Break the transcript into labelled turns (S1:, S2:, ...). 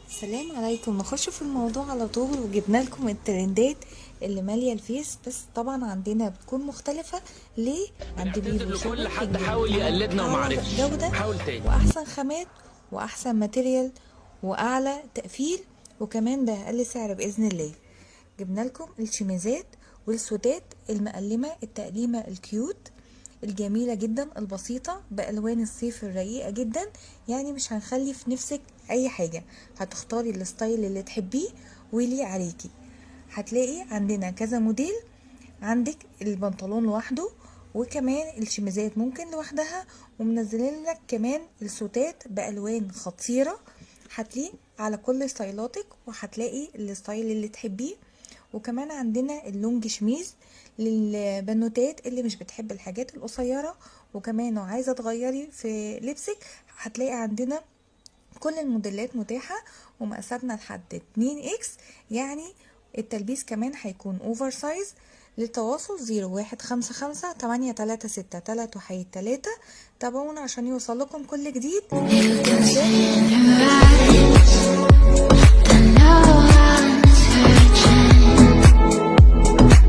S1: السلام عليكم. نخش في الموضوع على طول، وجبنا لكم الترندات اللي ماليه الفيس، بس طبعا عندنا بتكون مختلفة. ليه؟ عند
S2: بنعتذر
S1: بيبو
S2: لكل
S1: شوبينج
S2: حد
S1: بنجيب
S2: حاول يقلدنا وما
S1: اعلى
S2: عرفش.
S1: جوده
S2: حاول تاني.
S1: واحسن خامات واحسن material واعلى تقفيل، وكمان باقل سعر باذن الله. جبنا لكم الشميزات والسوتات المقلمه التقليمه ال cute الجميلة جدا البسيطة بألوان الصيف الرقيقة جدا، يعني مش هنخلي في نفسك أي حاجة، هتختاري ال style اللي تحبيه ويليق عليكي. هتلاقي عندنا كذا موديل، عندك البنطلون لوحده وكمان الشميزات ممكن لوحدها، ومنزلين لك كمان السوتات بألوان خطيرة هتليق على كل ستايلاتك، وهتلاقي ال style اللي تحبيه. وكمان عندنا ال long شميز للبنوتات اللي مش بتحب الحاجات القصيرة، وكمان لو عايزة تغيري في لبسك هتلاقي عندنا كل الموديلات متاحة، ومقاساتنا لحد 2 X، يعني التلبيس كمان هيكون over size. للتواصل 01558363113. تابعونا عشان يوصل لكم كل جديد.
S3: You can see in her eyes.